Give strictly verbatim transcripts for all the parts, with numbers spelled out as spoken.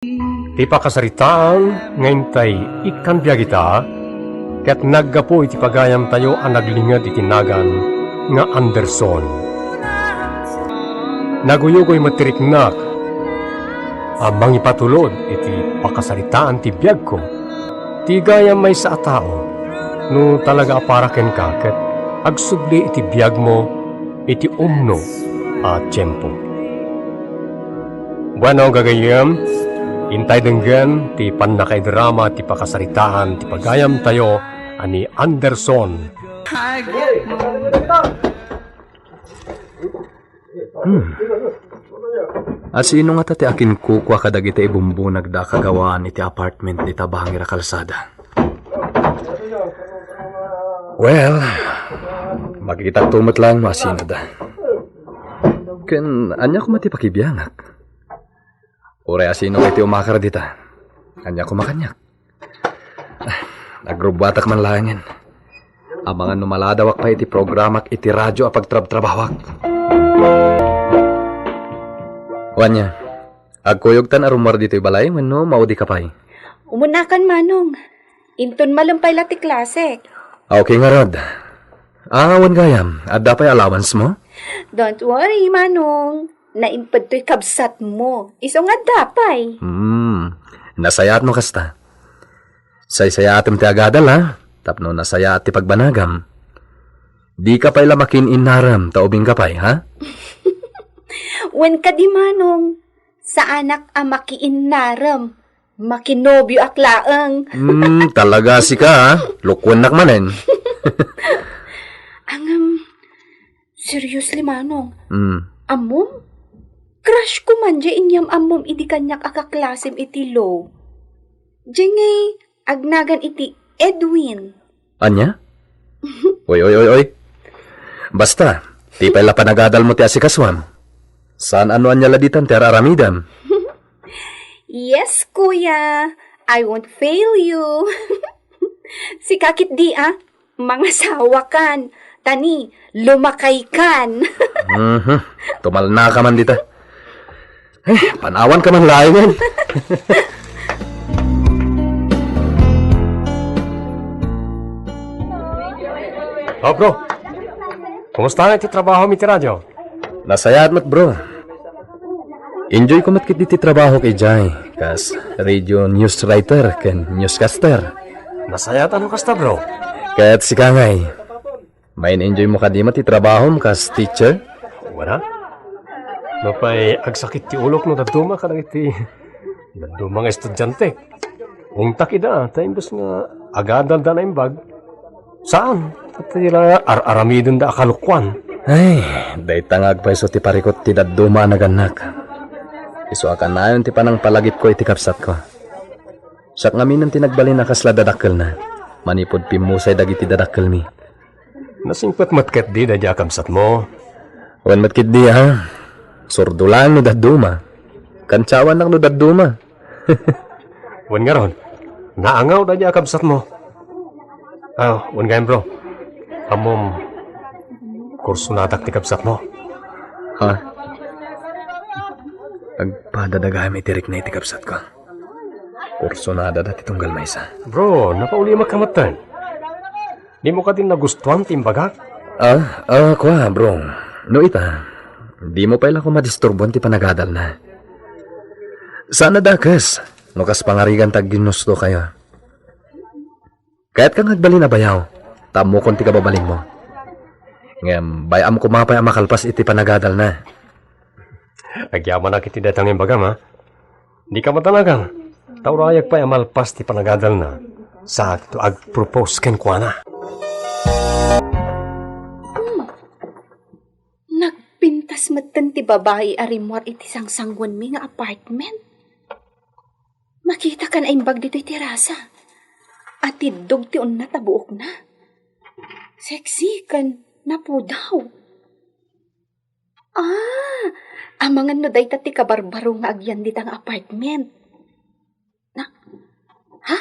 Ti pakasaritaan nga intay ikkan biag ita, ket naggapu iti pagayamtayo a naglinged iti nagan nga Anderson. Naguyugoy met ti riknak a mangipatulod iti pakasaritaan ti biagko. Ti gayam maysa a tao, no talaga a para kenka ket agsubli iti biagmo iti umno a tiempo. Bueno, gagayyem, intay denggen ti pannakaidrama ti pakasaritaan ti pagayamtayo a ni Anderson. Hmm. Asino ngata ti akinkukua kadagiti ibumbunagda a kagawaan iti apartment dita bangir a kalsada? Well, makitakto met laeng no asinoda. Ken ania koma ti pakibiangak? Uray asino kay ti umakar dita? Ania koma kaniak? Ah, nagrubbuatak man laengen. Amangan no maladawak pay iti programak iti radio a pagtrabtrabahoak. Wen aya, agkuyogtan a rummuar ditoy balay wenno maudika pay? Umunakan, Manong. Inton malem pay la ti klasek. Okay ngarud. Ah, wen gayam, adda pay allowance mo? Don't worry, Manong. Naimped toy kabsatmo. Isu nga adda pay. Hmm. Nasayaat no kasta. Saysayaatem ti agadal, ha? Tapno nasayaat ti pagbanagam. Dika pay la makiin-innarem ta ubingka pay, ha? Wen kadi, Manong, saanak a makiinnarem. Makinobioak laeng. Hmm, talaga sika, ha? Lukuennak manen. Angam, seriously, Manong. Hmm. Ammom? Crush ko man diay inyam-ammom idi kaniak a kaklasem iti law. Diay ngay agnagan iti Edwin. Ania? Oy, oy, oy, oy. Basta, ti pay la panagadalmo ti asikasuam. Saan a no ania la ditan ti ar-aramidem? Yes, kuya. I won't fail you. Sika ketdi, ah. Mangasawakan. Tani, lumakaykan. Mhm. Tumalnaka man dita. Eh, panawanka man laengen. Oh, bro. Kumusta nga iti trabahom iti radio? Nasayaat met, bro. Enjoy ko met ketdi ti trabahok idiay, kas radio news writer ken newscaster. Nasayaat a no kasta, bro. Ket sika ngay, main-enjoy mo kadi met ti trabahom kas teacher? Wen a. Nupay agsakit ti ulok no dadduma kadagiti dadduma nga estudiante. Ungtak ida, ta imbes nga agadalda naimbag, saan, ta ila ar-aramidenda a kalokuan. Ay, dayta nga agpayso ti parikut ti dadduma a nagannak. Isu a kanayon ti panangpalagipko iti kabsatko. Siak ngamin ti nagbalin a kasla dadakkelna, manipud pimmusay dagiti dadakkelmi. Nasingpet met ketdi daydi a kabsatmo? Wen met ketdi, ha? Surdo laeng no dadduma. Kantiawannak no dadduma. Wen ngarud, naangaw daydi a kabsatmo. Ah, wen gayam, bro. Ammom, kursonadak ti kabsatmo. Ha? Agpadada gayam iti rikna iti kabsatko. Kursonadada ti tunggal maysa. Bro, napaulimek ka metten. Dimo kadi nagustuan ti imbagak? Ah, ah, kua, bro. No ita, dimo pay la koma madisturbuan ti panagadalna. Saan a dakes, no kas pangarigan ta agginustokayo. Kayatka nga agbalin a bayaw, ta ammokon ti kababalinmo. Ngem bay-am koma pay a makalpas iti panagadalna. Agyamanak iti dayta nga imbagam, ha? Dika matanagan, ta urayek pay a malpas ti panagadalna, saanto agpropose kenkuana. Hmm. Nagpintas metten ti babai a rimmuar iti sangsanguenmi nga apartment. Makitakan a imbag ditoy terasa. Atiddog ti unnat a buokna. Sexy ken napudaw. Ah, amangan no dayta ti kabarbaro nga agyan dita nga apartment. Na, ha?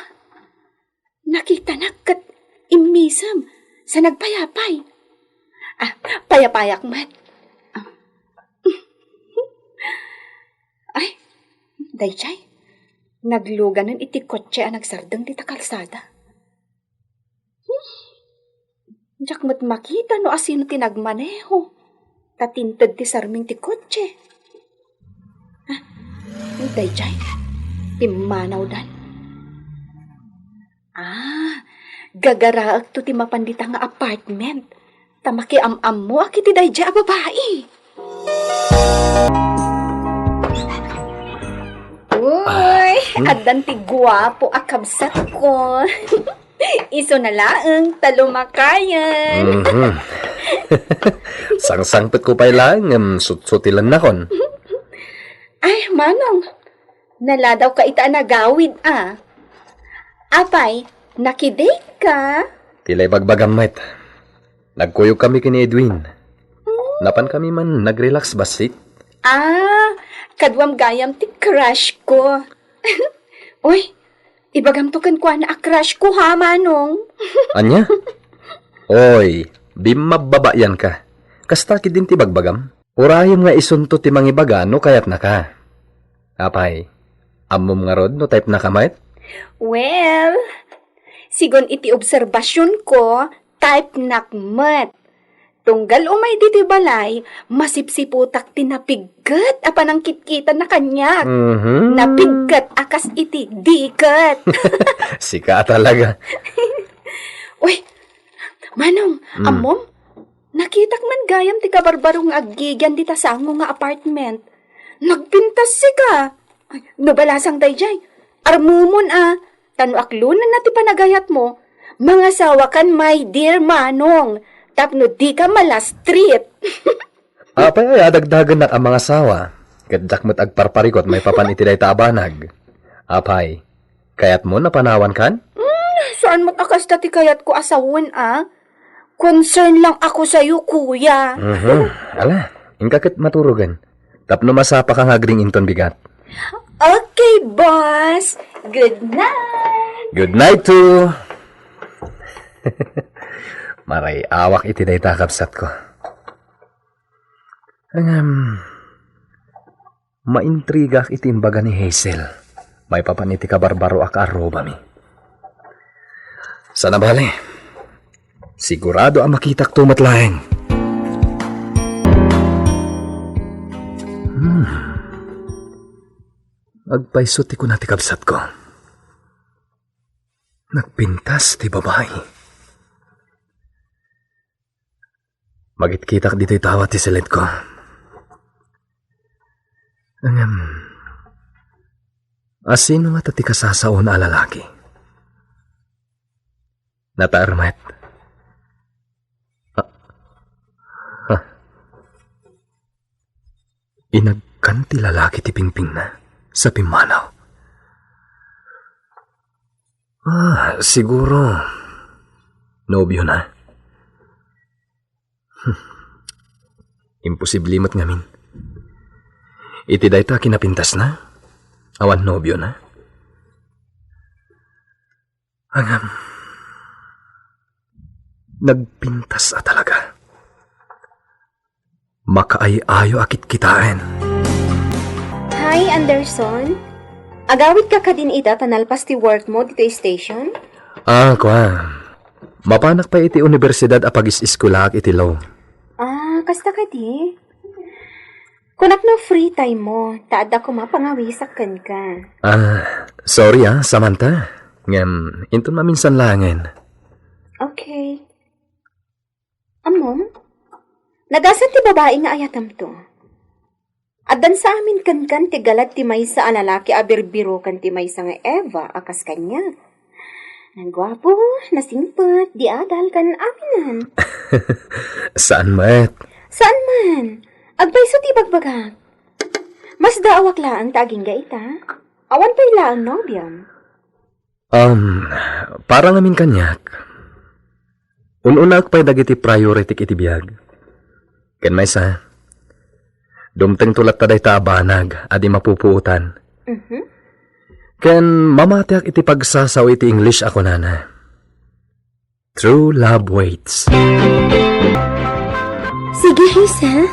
Nakitanak ket immisem sa nagpayapay. Ah, payapayak met. Ah. Ay, daydiay. Nagluganen iti kotse a nagsardeng dita kalsada. Hmm. Diak met makita no asino ti nagmaneho. Ta tinted ti sarming ti kotse. Ah, daydiay. Pimmanawdan. Ah, gagaraekto ti mapan dita nga apartment. Ta makiam-ammoak iti daydiay a babai. Uy, Ah, hmm? Addan ti guapo a kabsatko. Isuna laeng ta lumakayen. Mhm. Sangsangpetko pay laeng ngem sutsutilennakon. Ay, Manong, naladawka ita a nagawid, a. Apay, nakidate ka? Ti la ibagbagam met. Nagkuyogkami ken ni Edwin. Hmm. Napankami man nag-relax bassit. Ah, kaduam gayam ti crush ko. Uy, ibagamto kenkuana a crush ko, ha, Manong? Ania? Oy, bimmabbabayanka. Kasta ketdin ti bagbagam? Urayem nga isunto ti mangibaga no kayatnaka. Apay, ammom ngarud no type-naka met? Well, sigun iti obserbasyonko, type-nak met. Tunggal umay ditoy balay, masipsiputak ti napigket a panangkitkitanna kaniak. Mhm. Napigket a kas iti diket. Sika talaga. Uy, Manong, Mm. Ammom? Nakitak man gayam ti kabarbaro nga aggigian dita sango nga apartment. Nagpintas sika. Ay, no balasang daydiay, armumon a, ta no aklonenna ti panagayatmo, mangasawakan, my dear Manong, tapno dika malastrit. Apay aya a dagdagennak a mangasawa, ket diak met agparparikut maipapan iti dayta a banag. Apay, kayatmo napanawankan? Hmm, saan met a kasta ti kayatko a sawen a. Concern lang ako sayo, kuya. Mhm. Ala, inka ket maturogen. Tapno masapaka nga agring inton bigat. Okay, boss. Good night. Good night too. Maray-awak iti dayta, kabsatko. Ngem, maintrigaak iti imbaga ni Hazel maipapan iti kabarbaroak a arrubami. Saan a bale, sigurado a makitakto met laeng. Hmm. Agpayso ti kuna ti kabsatko. Nagpintas ti babai. Magitkitak ditoy tawa ti silidko. Ngem, asino ngata ti kasasaona a lalaki? Nataer met. Ah. Ha. Inagkan ti lalaki ti pingpingna sa pimmanaw. Ah, siguro, nobio na. Hmm. Imposible met ngamin. Iti dayta kinapintasna, awan nobio na. Ngem, nagpintas a talaga. Makaay-ayo a kitkitaen. Hi, Anderson. Agawidka kadin ita ta nalpas ti workmo ditoy station? Ah, kua. Mapanak pay iti universidad a pagis-eskuelaak iti law. Ah, kasta kadi? Kunak no free time mo, ta adda koma pangawisak kenka. Ah, sorry ah, Samantha. Ngem, inton maminsan laengen. Okay. Ammom? Nagasat ti babai nga ayatemto. Addan sa amin kenkan ti galad ti maysa a lalaki a birbiroken ti maysa nga Eva a kas kaniak. Naguapo, nasingpet, diadal, ken aminen. Saan met? Saan man. Agpayso ti bagbagak. Masdaawak laeng ta agingga ita. Awan pay laeng nobiom. Um, para ngamin kaniak, un-unaek pay dagiti prioritik iti biag. Ken maysa, dumtengto latta dayta a banag a di mapupuotan. Mhm. Ken mamatiak iti pagsasao iti English a kunana, "True love waits." Sige, Hazel.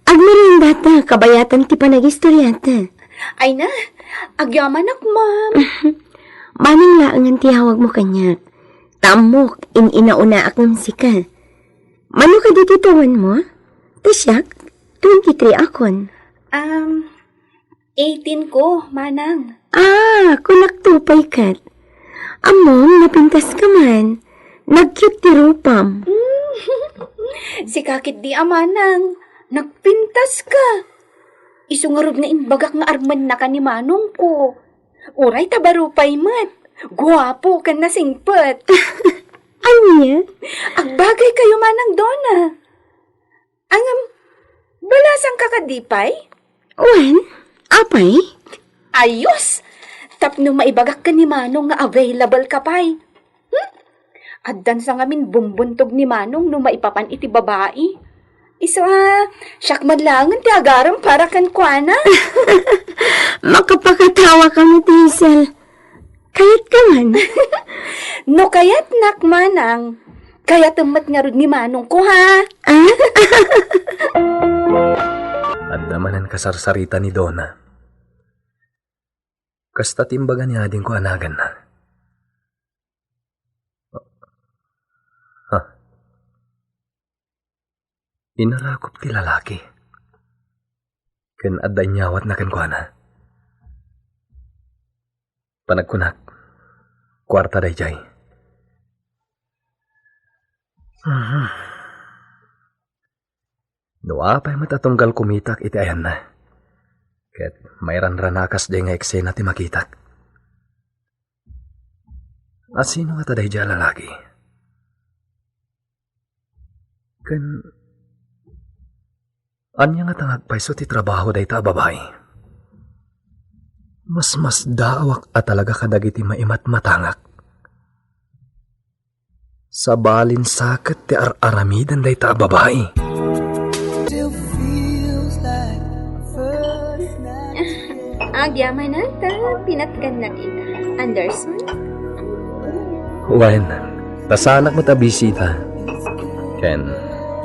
Agmeriendata, kabayatan ti panagistoriata. Ay na, Agyamanak, ma'am. Manang laengen ti awagmo kaniak. Ta ammok, in-inaunaak ngem sika. Mano kadi ti tuanmo? Ta siak, twenty-three akon. Um, eighteen ko, manang. Ah, kunakto pay ket. Ammom, napintaska man. Nagcute ti rupam. Sika ketdi a manang, nagpintaska. Isu ngarud nga imbagak nga armennaka ni manongko. Uray ta baro pay met. Guapo ken nasingpet. Ania? Agbagaykayo manang Dona. Ngem, balasangka kadi pay? Wen, apay? Ayos! Tapno maibagak ken ni manong nga available ka pay. Hmm? Addan sa ngamin bumbuntog ni manong no maipapan iti babai. Isu a, siak man laengen ti agarem para kenkuana. Makapakatawa kami, Hazel. Kayatka man. No kayatnak, manang, kayatem met ngarud ni manongko, ha? Ah? Adda manen kasarsarita ni Dona. Kasta ti imbaga ni adingko a naganna. Ha? Inarakop ti lalaki. Ken adda inyawatna kenkuana. Panagkunak, kuarta daydiay. Mhm. No apay met a tunggal kumitak iti ayanna, ket mairanranakas diay nga eksena ti makitak. Asino ngata daydiay a lalaki? Ken ania ngata nga agpayso ti trabaho dayta a babai? Masmasdaawak a talaga kadagiti maimatmatangak. Sabalin saket ti ar-aramiden dayta a babai. Agyamanak ta pinatgannak ita, Anderson. Wen, ta saanak met a bisita. Ken,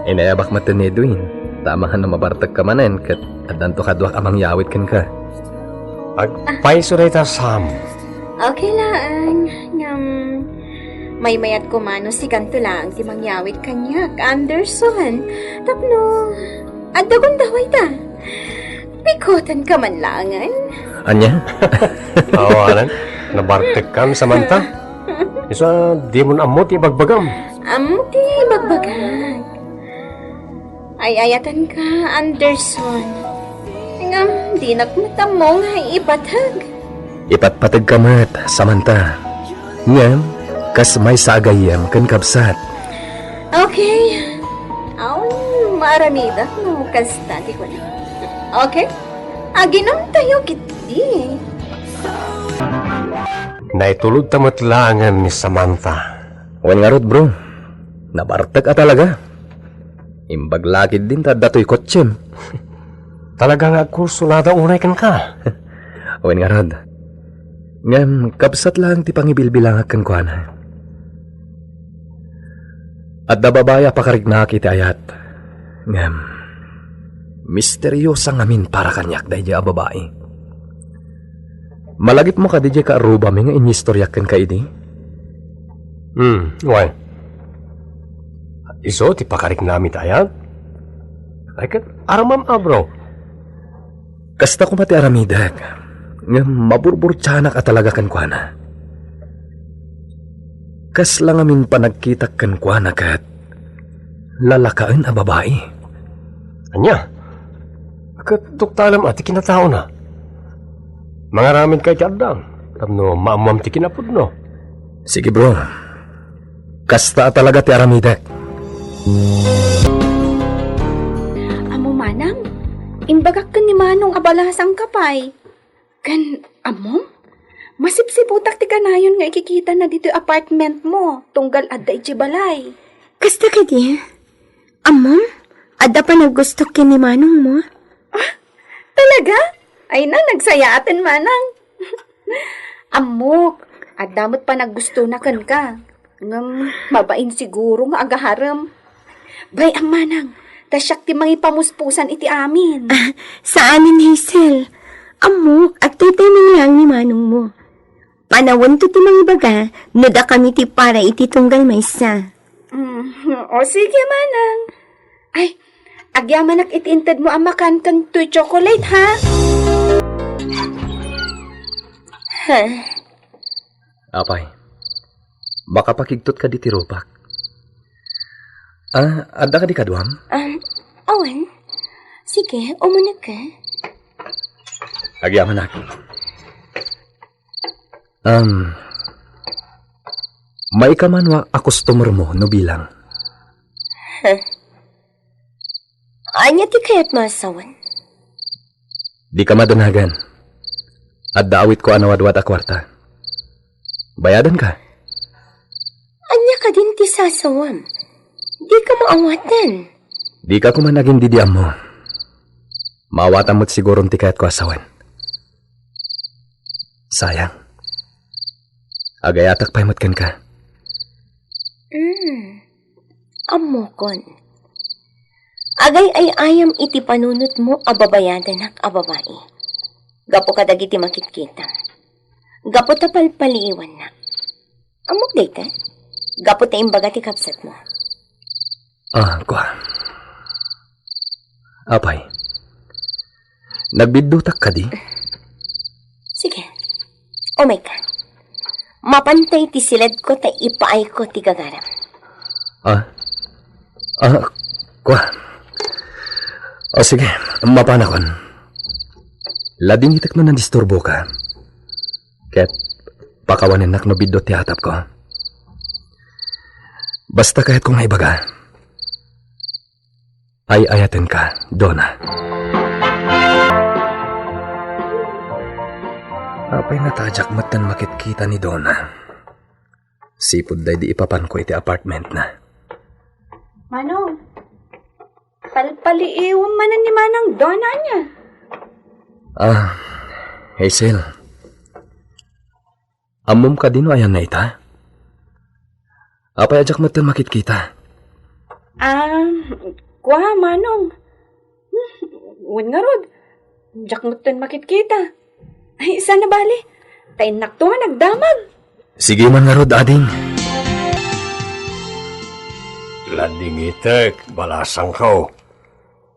inayabak met ni Edwin. Ta amangan no mabartekka manen, ket addanto kaduak a mangyawid kenka. Agpayso dayta, Sam. Okay laeng. Ngem, maymayat koma no sikanto laeng ti mangyawid kaniak, Anderson. Tapno, adda gundawayta. Pikutanka man laengen. Ania? Awanan, nabartekkan, Samantha. Isu a, dimon ammo ti ibagbagam. Ammo ti ibagbagak. Ay-ayatenka, Anderson. Ngem, dinak met ammo nga ipateg. Ipatpategka met, Samantha. Ngem, kas maysa a gayyem ken kabsat. Okay. Aw, maaramidak no kasta ti kuna. Okay? Aginomtayo ketdi. Naitulodta met laengen ni Samantha. Wen ngarud, bro. Nabartek a talaga. Imbag la ketdin ta adda toy kotsem. Talaga nga agkurso la da unay kenka. Wen ngarud. Ngem, kabsat laeng ti pangibilbilangak kenkuana. Adda babai a pakariknaak iti ayat. Ngem, misteriosa ngamin para kaniak daydiay a babai. Malagipmo kadi diay kaarrubami nga inistoriak kenka idi? Hmm, wen. Isu ti pakariknam iti ayat? Ay, ket aramam a, bro. Kasta koma ti aramidek, ngem maburburtianak a talaga kenkuana. Kasla ngamin panagkitak kenkuana ket lalakaen a babai. Ania? Ket tuktalem a ti kinataona. Mangaramidka iti addang tapno maammoam ti kinapudno. Sige, bro. Kasta a talaga ti aramidek. Ammo manang, imbagak ken ni Manong a balasangka pay. Ken, ammom? Masipsiputak ti kanayon nga ikikitana ditoy apartmentmo, tunggal adda idiay balay. Kasta kadi? Ammom? Adda panaggustok ken ni Manongmo? Ah, talaga? Ay na, nagsayaaten manang. Ammok, adda met panaggustona kenka. Ngem, mabain siguro nga agaharem. Bay-am manang, ta siak ti mangipamuspusan iti amin. Ah, saanen, Hazel. Ammok, agtaytay man laeng ni manongmo. Panawento ti mangibaga no dakami ti para iti tunggal maysa. Mm, o sige, manang. Ay, agyamanak iti intedmo a makan ken toy chocolate, ha? Ha? Apay, makapakigtot kadi ti rupak? Ah, adda kadi kaduam? Um, awan. Sige, umuneg ka. Agyamanak. Um, maikamanwa a customer mo no bilang. Huh? Ania ti kayatmo a sawen? Dika madanagan. Adda awitko a nawadwad a kuarta. Bayadanka. Ania kadin ti sasawam? Dika maawaten. Dika koman agindidi ammo. Maawatan met siguron ti kayatko a sawen. Sayang. Agayatek pay met kenka. Mm. Ammokon. Agay-ay-ayam iti panunotmo a babayadanak a babai. Gapu kadagiti makitkitam. Gapu ta palpaliiwannak. Ammok dayta? Gapu ta imbaga ti kabsatmo. Ah, kua. Apay. Nagbiddutak kadi? Sige. Umayka. Mapantay ti siledko ta ipaayko ti gagaram. Ah? Ah, kua. O sige, mapanakon. Ladingitek no nadisturboka. Ket pakawanennak no biddut ti atapko. Basta kayatko nga ibaga. Ay-ayatenka, Dona. Apay nga ta diak metten makitkita ni Dona? Sipud daydi ipapanko iti apartmentna. Manong, palpaliiwam manen ni Manang Dona ania? Ah, Hazel. Ammom kadi no ayanna ita? Apay a diak metten makitkita? Ah, kua, Manong. Hmm, wen ngarud, diak metten makitkita. Ay, sana bali. Ta innakto nga nagdamag. Sige man ngarud, ading. Ladingitek, balasangko.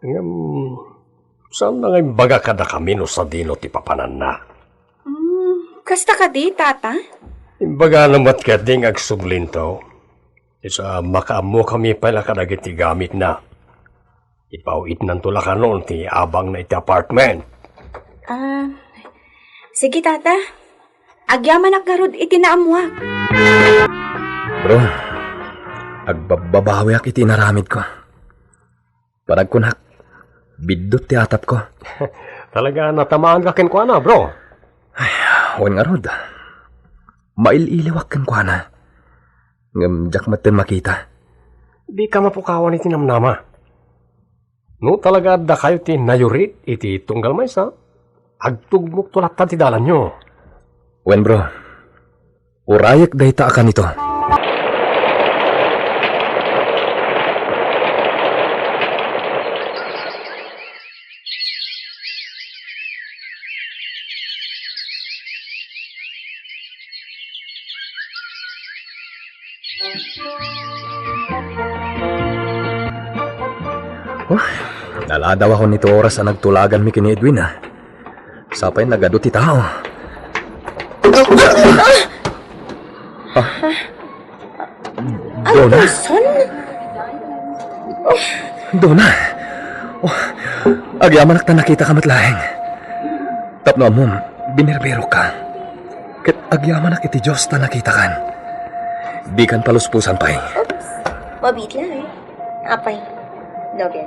Ngem, saan na nga imbaga kadakami no sadino ti papananna? Hmm, kasta kadi, tata? Imbagana met ketdi nga agsublinto. Isu a makaammokami pay la kadagiti gamitna. Ipaw-itnanto la kanon ti abangna iti apartment. Ah, sige, tata. Agyamanak ngarud iti naammoak. Bro, agbabbabawiak iti inaramidko. Panagkunak, biddut ti atapko. Talaga natamaanka kenkuana, bro? Ay, wen ngarud. Mail-iliwak kenkuana. Ngem diak metten makita. Dika mapukawan iti namnama. No talaga adda kayo ti nayurit iti tunggal maysa, agtugmokto latta ti dalanyo. Wen, bro. Urayek dayta a kanito. Oh, naladawakon iti oras a nagtulaganmi ken ni Edwin, ah. Sapay nagadu ti tao. Ah. Dona? Alfonson? Dona? Oh, agyamanak ta nakitaka met laeng. Tapno ammom, binirbirokka. Ket agyamanak iti Dios ta nakitakan. Dikan paluspusan pay. Oops, mabiit laeng. Apay, nobel?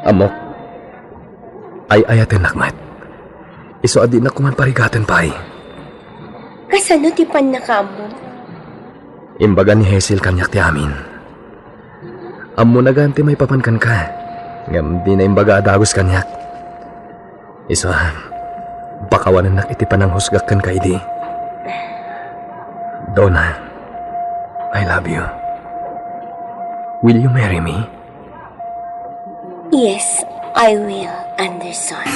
Ammok, ay-ayatennak met. Isu a dinak koman parigaten pay. Kasano ti pannakaammo? Imbaga ni Hazel kaniak ti amin. Ammona gayam ti maipapan kenka, ngem dina imbaga a dagus kaniak. Isu a, pakawanennak iti pananghusgak kenka idi. Dona, I love you. Will you marry me? Yes, I will understand.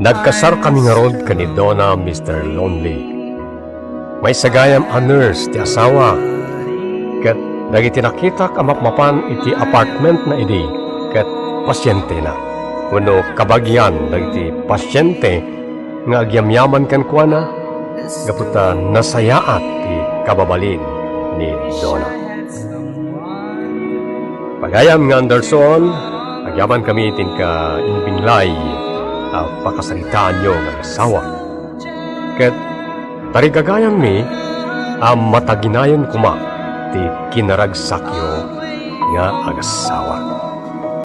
Nagkasarkami ngarud ken ni Donna, Mister Lonely. Maysa gayam a nurse ti asawa, ket dagiti nakitak a mapmapan iti apartmentna idi ket pasientena, wenno kabagian dagiti pasiente nga agyamyaman kenkuana gapu ta nasayaat ti kababalin ni Donna. Pagayam nga Anderson, agyamankami ti inka imbinglay a pakasaritaanyo nga agassawa. Ket tarigagayammi a mataginayon koma ti kinaragsakyo nga agassawa.